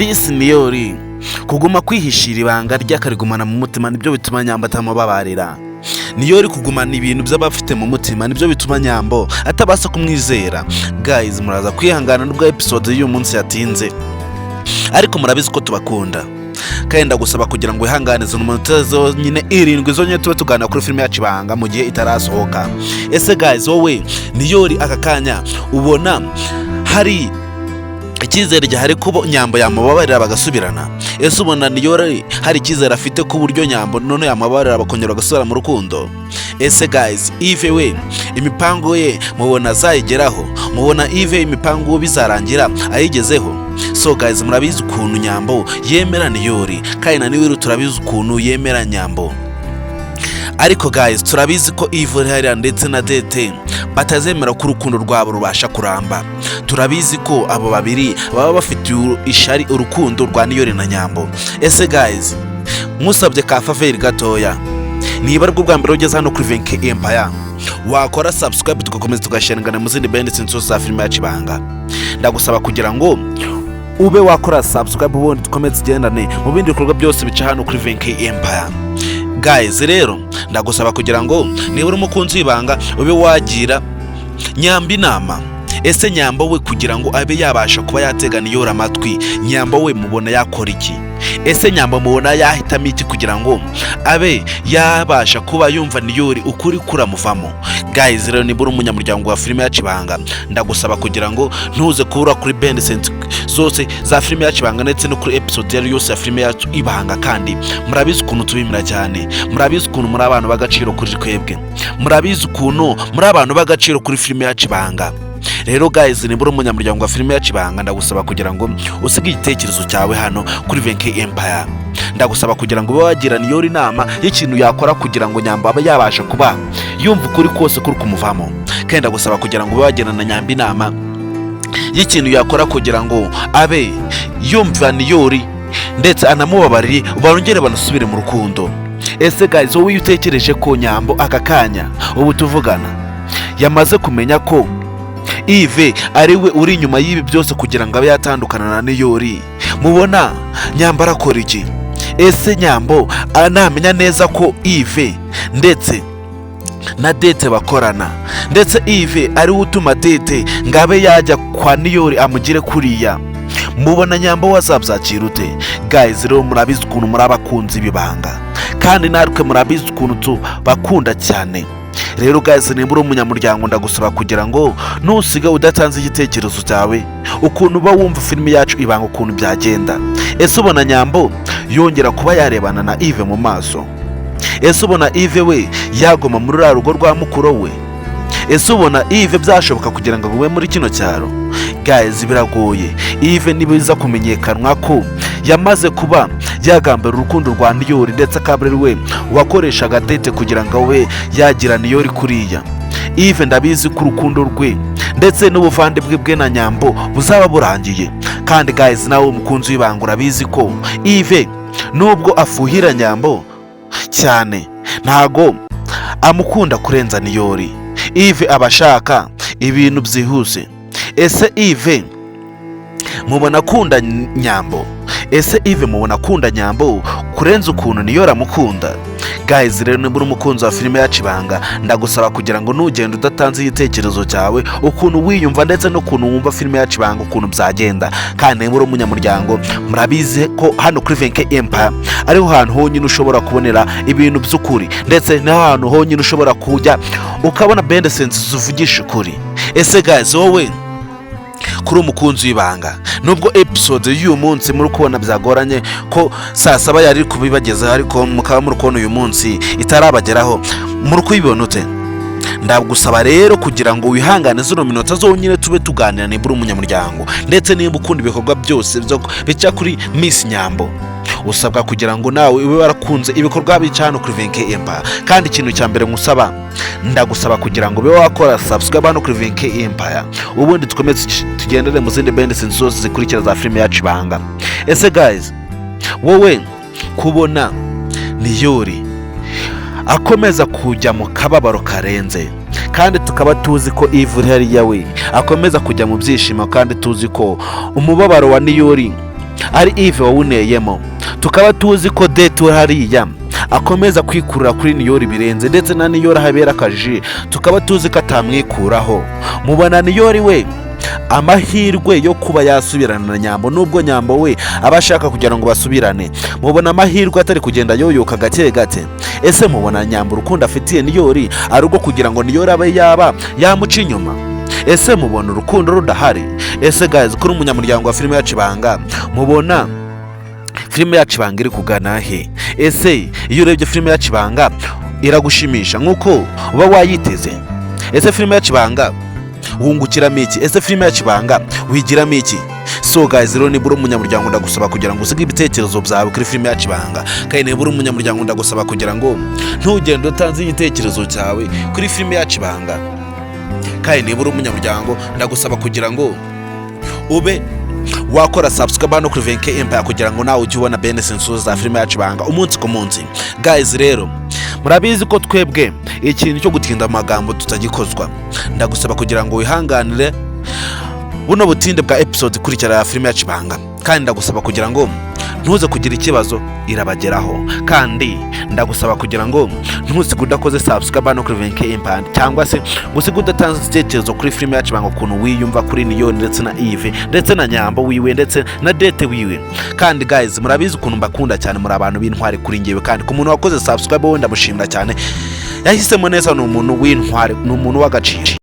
Disi Niyori kuguma kwihishira ibanga rye akarigumana mu mutima, nibyo bituma Nyambo atamubabarira. Niyori kugumana ibintu by'abafite mu mutima, nibyo bituma Nyambo atabasha kumwizera. Guys, muraza kwihangana nubwo episode y'uyu munsi yatinze, ariko murabizi ko tubakunda, kandi ndagusaba kugira ngo wihangane izo minota zonyine 7 zonyine tube tuganira kuri filime yacu Ibanga mu gihe itarasohoka. Ese guys, wowe Niyori aka kanya ubona hari icyizere gihari ko Nyambo yamubabarira bagasubirana? Ese ubona Niyori hari icyizere afite ku buryo Nyambo none yamubabarira bakongera bagasubira mu rukundo? Ese guys, Yves we imipango ye mubona azayigeraho? Mubona Yves imipango bizarangira ayigezeho? So guys, murabizi ukuntu Nyambo yemera Niyori, kandi na Niyori turabizi ukuntu yemera Nyambo. Ariko guys, turabizi ko Yves hariya ndetse na Dete batazemera ko urukundo rwabo rubasha kuramba. Turabizi ko abo babiri baba bafitiye ishari urukundo rwa Niyori na Nyambo. Ese guys, musabye ka favor gatoya, niba aribwo bwa mbere ugeze hano kuri Venke Empire, wakora subscribe tugakomeza tugashyirangana mu zindi behind zose za filime yacu Ibanga. Ndagusaba kugira ngo ube wakora subscribe, ubundi dukomeze tugendane mu bindi bikorwa byose bica hano kuri Venke Empire. Guys, rero ndagusaba kugira ngo niba uri umukunzi w'Ibanga ube wagira Nyambo inama. Ese Nyambo we kugira ngo abe yabasha kuba yatega Niyori amatwi, Nyambo we mubona yakora iki? Ese Nyambo mubona yahitamo iki kugira ngo abe yabasha kuba yumva Niyori ukuri kuramuvamo? Guys, rero niba uri umunyamuryango wa filime yacu Ibanga, ndagusaba kugira ngo ntuze kubura kuri behind zose za filime yacu Ibanga ndetse no kuri episode iyo yose ya filime yacu Ibanga. Kandi murabizi ukuntu tubimira cyane, murabizi ukuntu muri abantu b'agaciro kuri twebwe, murabizi ukuntu muri abantu b'agaciro kuri filime yacu Ibanga. Rero guys, niba uri umunyamuryango wa filime yacu Ibanga, ndagusaba kugira ngo usige igitekerezo cyawe hano kuri Venke Empire. Ndagusaba kugira ngo ube wagira Niyori inama y'ikintu yakora kugira ngo Nyambo abe yabasha kuba yumva ukuri kose kuri kumuvamo. Kandi ndagusaba kugira ngo ube wagira na Nyambo inama y'ikintu yakora kugira ngo abe yumva Niyori ndetse anamubabarire, bongere banasubire mu rukundo. Ese guys, wowe iyo utekereje ko Nyambo aka kanya ubu tuvugana yamaze kumenya ko Yves ari we uri inyuma y'ibi byose kugira ngo abe yatandukana na Niyori, mubona Nyambo arakora iki? Ese Nyambo namenya neza ko Yves ndetse na Dete bakorana, ndetse Yves ari we utuma Dete ngo abe yajya kwa Niyori amugire kuriya, mubona Nyambo wazabyakira ute? Guys, rero murabizi ukuntu muri abakunzi b'Ibanga, kandi natwe murabizi ukuntu tubakunda cyane. Rero guys, niba uri umunyamuryango, ndagusaba kugira ngo ntusiga udatanze igitekerezo cyawe ukuntu uba wumva filime yacu Ibanga, ukuntu byagenda. Ese ubona Nyambo yongera kuba yarebana na Yves mu maso? Ese ubona Yves we yagoma muri ruriya rugo rwa mukuru we? Ese ubona Yves byashoboka kugira ngo agume muri kino cyaro? Guys, biragoye. Yves nibiza kumenyekanwa ko yamaze kuba yagambira urukundo rwa Niyori, ndetse akaba ari we wakoreshaga Dete kugira ngo abe yagira Niyori kuriya, Yves ndabizi ko urukundo rwe ndetse n'ubuvandimwe bwe na Nyambo buzaba burangiye. Kandi guys, nawe umukunzi w'Ibanga urabizi ko Yves nubwo afuhira Nyambo cyane, ntago amukunda kurenza Niyori. Yves aba ashaka ibintu byihuse. Ese Yves mubona akunda Nyambo? Ese Yves mubona akunda Nyambo kurenza ukuntu Niyori amukunda? Guys, rero niba uri umukunzi wa filime yacu Ibanga, ndagusaba kugira ngo nugenda udatanze igitekerezo cyawe ukuntu wiyumva ndetse n'ukuntu wumva filime yacu Ibanga ukuntu byagenda. Kandi niba uri umunyamuryango, murabizi ko hano kuri Venke Empire ariho hantu honyine ushobora kubonera ibintu by'ukuri, ndetse niho hantu honyine ushobora kujya ukabona behind scenes zivugisha ukuri. Ese guys, wowe kuri umukunzi w'Ibanga, nubwo episode y'uyu munsi muri kubona byagoranye ko saa 7 yari kubibagezaho, ariko mukaba muri kubona uyu munsi itarabageraho, muri kuyibona ute? Ndagusaba rero kugira ngo wihangane zino minota zonyine tube tuganira niba uri umunyamuryango, ndetse niba ukunda ibikorwa byose bica kuri Miss Nyambo, usabwa kugira ngo nawe ube warakunze ibikorwa bica hano kuri Venke Empire. Kandi ikintu cya mbere nkusaba, ndagusaba kugira ngo ube wakora subscribe hano kuri Venke Empire, ubundi dukomeze tugendere mu zindi behind zose zikurikira za filime yacu Ibanga. Ese guys, wowe kubona Niyori akomeza kujya mu kababaro karenze, kandi tukaba tuzi ko Yves hariya we akomeza kujya mu byishimo, kandi tuzi ko umubabaro wa Niyori ari Yves wawuneyemo, tukaba tuzi ko Dete hariya akomeza kwikurura kuri Niyori birenze, ndetse na Niyori ahabera akaji, tukaba tuzi ko atamwikuraho. Mubona Niyori we amahirwe yo kuba yasubirana na Nyambo, nubwo Nyambo we aba ashaka kugira ngo basubirane, mubona amahirwe atari kugenda yoyoka gake gake? Ese mubona Nyambo urukundo afitiye Niyori ari urwo kugira ngo Niyori abe yaba yamuca inyuma? Ese mubona urukundo rudahari? Ese guys, kuri umunyamuryango wa filime yacu Ibanga, mubona filime yacu Ibanga iri kugana he? Ese iyo urebye filime yacu Ibanga iragushimisha nk'uko uba wayiteze? Ese filime yacu Ibanga wungukiramo iki? Ese filime yacu Ibanga wigiramo iki? So guys, rero niba uri umunyamuryango, ndagusaba kugira ngo usige ibitekerezo byawe kuri filime yacu Ibanga. Kandi niba uri umunyamuryango, ndagusaba kugira ngo ntugende utanze igitekerezo cyawe kuri filime yacu Ibanga. Kandi niba uri umunyamuryango, ndagusaba kugira ngo ube wakora subscribe hano kuri Venke Empire, kugira ngo nawe ujye ubona bene sensu za filime yacu Ibanga umunsi ku munsi. Guys, rero murabizi ko twebwe ikintu cyo gutinda amagambo tutagikozwa. Ndagusaba kugira ngo wihanganire buno butinde bwa episode ikurikira ya filime yacu Ibanga. Kandi ndagusaba kugira ngo ntuze kugira ikibazo, irabageraho. Kandi ndagusaba kugira ngo ntusige udakoze subscribe hano kuri Venke Empire, cyangwa se ngo usige udatanze igitekerezo kuri filime yacu Ibanga, ukuntu wiyumva kuri Niyoni ndetse na Yves ndetse na Nyambo wiwe ndetse na Dete wiwe. Kandi guys, murabizi ukuntu mbakunda cyane, muri abantu b'intwari kuri ngewe. Kandi ku muntu wakoze subscribe we ndamushimira cyane, yahisemo neza, ni umuntu w'intwari, ni umuntu w'agaciro.